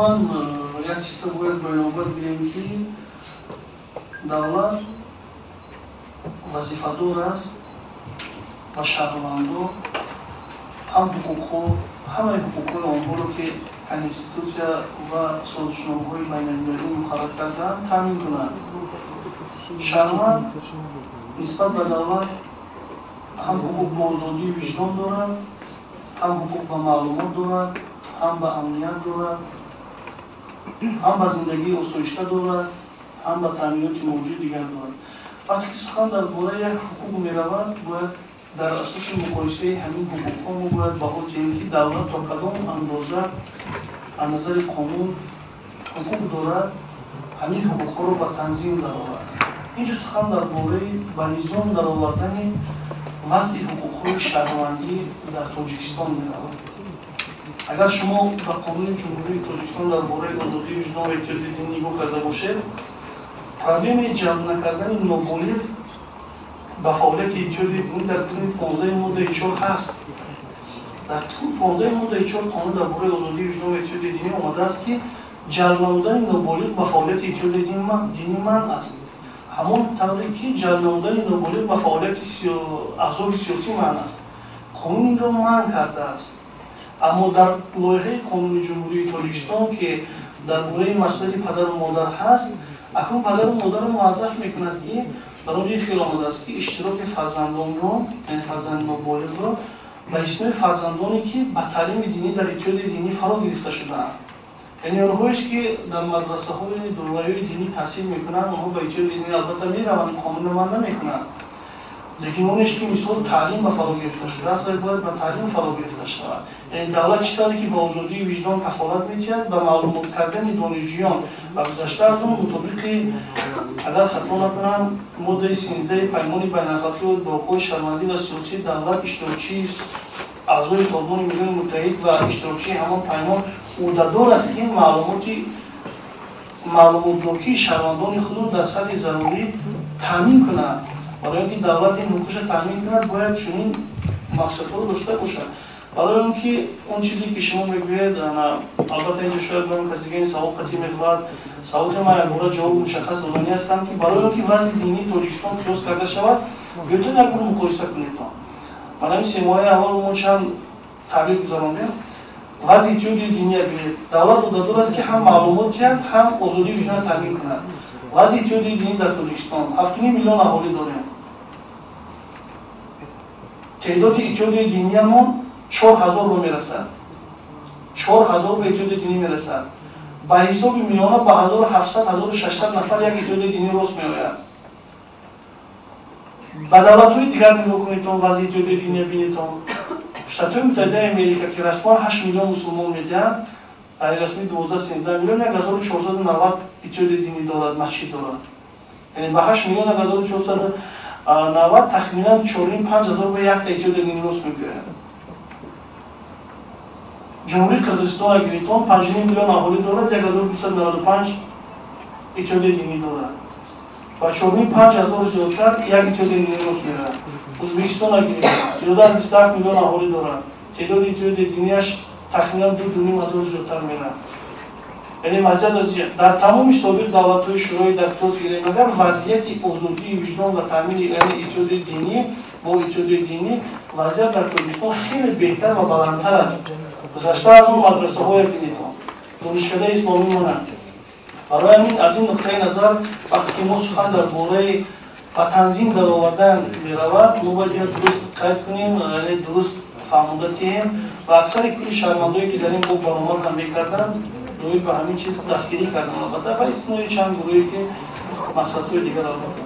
Умуман як чизро бояд ба инобат гирем, ки давлат вазифадор аст ба шаҳрвандо ҳам ҳуқуқҳо, ҳамаи ҳуқуқҳои онҳоро, ки конститутсия ва созишномаҳои байналмилалӣ муқаррар кардаанд, таъмин кунад. Шаҳрванд нисбат ба давлат ҳам ҳуқуқ ба озодии виҷдон дорад, ҳам ҳуқуқ ба маълумот дорад, ҳам ба амният дорад, ҳам ба зиндагии осоишта дорад, ҳам ба таъминоти мавҷуд дигар дорад. Вақте ки сухан дар бораи як ҳуқуқ меравад, бояд дар асоси муқоисаи ҳамин ҳуқуқҳо мо бояд баҳо диҳем, ки давлат то кадом андоза аз назари қонун ҳуқуқ дорад ҳамин ҳуқуқҳоро ба танзим даровард. Инҷо сухан дар бораи ба низом даровардани вазъи ҳуқуқҳои шаҳрвандӣ дар Тоҷикистон меравад. Агар шумо ба қонуни Ҷумҳурии Тоҷикистон дар бораи озодии виҷдон ва иттиҳоди динӣ нигоҳ карда бошед, проблемаи ҷалб накардани ноболиғ ба фаъолияти иттиҳоди динӣ дар қисми 15 моддаи 4 ҳаст. Дар қисми 15 моддаи 4 қонун дар бораи озодии виҷдон ва иттиҳоди динӣ омадааст, ки ҷалб намудани ноболиғ ба фаъолияти иттиҳоди динӣ манъ аст. Ҳамон тавре ки ҷалб намудани ноболиғ ба фаъолияти аҳзоби сиёсӣ манъ аст. Қонун инро манъ кардааст. Аммо дар лоиҳаи қонуни Ҷумҳурии Тоҷикистон, ки дар бораи масъулияти падару модар ҳаст, акнун падару модарро муваззаф мекунад, ки дар он ҷо хел омадааст, ки иштироки фарзандонро, яъне фарзанди ноболиғро ба исми фарзандоне, ки ба таълими динӣ дар иттиҳоди динӣ фаро гирифта шудаанд. Яъне онҳоест, ки дар мадрасаҳои дурваёи динӣ таҳсил мекунанд, онҳо ба иттиҳоди динӣ албатта мераванд, қонунро манъ намекунанд. Лекин онеш, ки мисол таълим ба фаро гирифта шудааст, вай бояд ба таълим фаро гирифта шавад. Яъне давлат чӣ тавре ки ба озодии виҷдон кафолат медиҳад, ба маълумот кардани донишҷӯён ва гузашта аз он мутобиқи, агар хато накунам, моддаи 13 Паймони байналхалқӣ ба ҳуқуқҳои шаҳрвандӣ ва сиёсӣ, давлат иштирокчии аъзои Созмони Милали Муттаҳид ва иштирокчии ҳамон паймон ӯҳдадор аст, ки маълумотнокии шаҳрвандони худро дар сатҳи зарурӣ таъмин кунад. Барои он ки давлат ин ҳуқуқша таъмин кунад, бояд чунин мақсадҳоро дошта бошад. Барои он ки он чизе, ки шумо мегӯед, албатта инҷо шояд ба он кас дига ин савол қатъӣ мехоҳад. Саволи ман якбора ҷавоби мушаххас доданӣ ҳастам, ки барои он ки вазъи динии Тоҷикистон қиёс карда шавад, биёед як бор муқоиса кунедтон. Ман ҳамин 3 моҳаи аввал мо чанд таҳлил гузарондем. Вазъи иттиҳоди диния бинед. Давлат ӯҳдадор аст, ки ҳам маълумот диҳад, ҳам озодии виҷдонро таъмин кунад. Вазъи иттиҳоди динӣ дар Тоҷикистон: 7,5 миллион аҳолӣ дорем, теъдоди иттиҳоди диниямон 4000-ро мерасад, 4000 ба иттиҳоди динӣ мерасад. Ба ҳисоби миёна ба 1700, 1600 нафар як иттиҳоди динӣ рост меояд. Ба давлатҳои дигар нигоҳ кунедтон, вазъи иттиҳоди диния бинедтон. Штатҳои Муттаҳидаи Америка, ки расман 8 миллион мусулмон медиҳанд, ғайрирасмӣ 12-13 миллион, 1490 иттиҳоди динӣ дорад, масҷид дорад. Яъне ба 8 миллион 1490, тахминан 4,5 панҷ ҳазор ба якта иттиҳоди динӣ рост мегӯяд. Ҷумҳурии Қирғизистон гиритон, 5,5 миллион аҳолӣ дорад, 1295 иттиҳоди динӣ дорад, ба 4,5 панҷ ҳазор зиёдтар як иттиҳоди динӣ рост меравад. Ӯзбекистон гиритон, зиёда аз 27 миллион аҳолӣ дорад, теъдоди иттиҳоди динияш тахминан 2-2,5 ҳазор зиёдтар меравад. Яъне вазъият дар тамоми собиқ давлатҳои шӯрои дар қиёс гирем агар, вазъияти озодии виҷдон ва таъмини, яъне иттиҳоди динӣ бо иттиҳоди динӣ, вазъият дар Тоҷикистон хеле беҳтар ва баландтар аст. Гузашта аз он мадрасаҳое бинедон, донишкадаи исломимон аст. Барои ҳамин аз ин нуқтаи назар, вақте ки мо сухан дар бораи ба танзим даровардан меравад, мо бояд ин дуруст қайд кунем, яъне дуруст фаҳмонда диҳем ва аксари кулли шаҳрвандое, ки дар ин боб баромад ҳам мекарданд, доир ба ҳамин чиз дастгирӣ карданд, албатта ба истиснои чанд гурӯҳе, ки мақсадҳои дигар албатта.